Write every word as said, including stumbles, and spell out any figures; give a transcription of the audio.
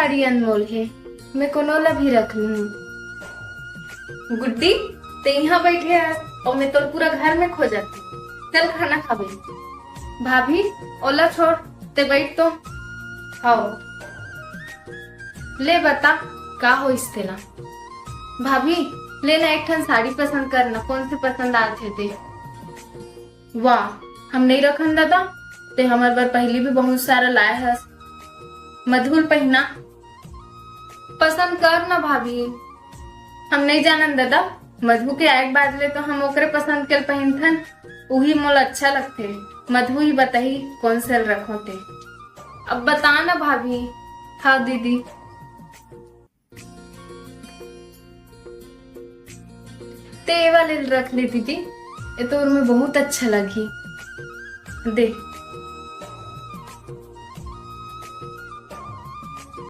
साड़ी अनमोल हे, मैं कोनो ला भी रख लूँ। गुड्डी, ते यहाँ बैठे हस अउ मैं तोर पूरा घर में खोजत हूँ। चल खाना खाबे। भाभी, ओला छोड़, ते बैठ तो। हव। ले बता, का होइस तेला? भाभी, ले ना एक ठन साड़ी पसंद कर ना, कौन से पसंद आथे ते। वाह, हम नहीं रखन दादा, ते हमर बर पहली भी बहुत सारा लाए हस। मधुल पहिना पसंद कर ना भाभी। हम नहीं जानन दादा, मधु के आए के बाद ले तो हम ओकरे पसंद के पहिनथन, उही मोला अच्छा लगथे। मधु ही बताही कौन से ल रखो ते। अब बता ना भाभी। हाँ दीदी। ते ए वाले ल रख ले दीदी, ए तो में बहुत अच्छा लगही। दे,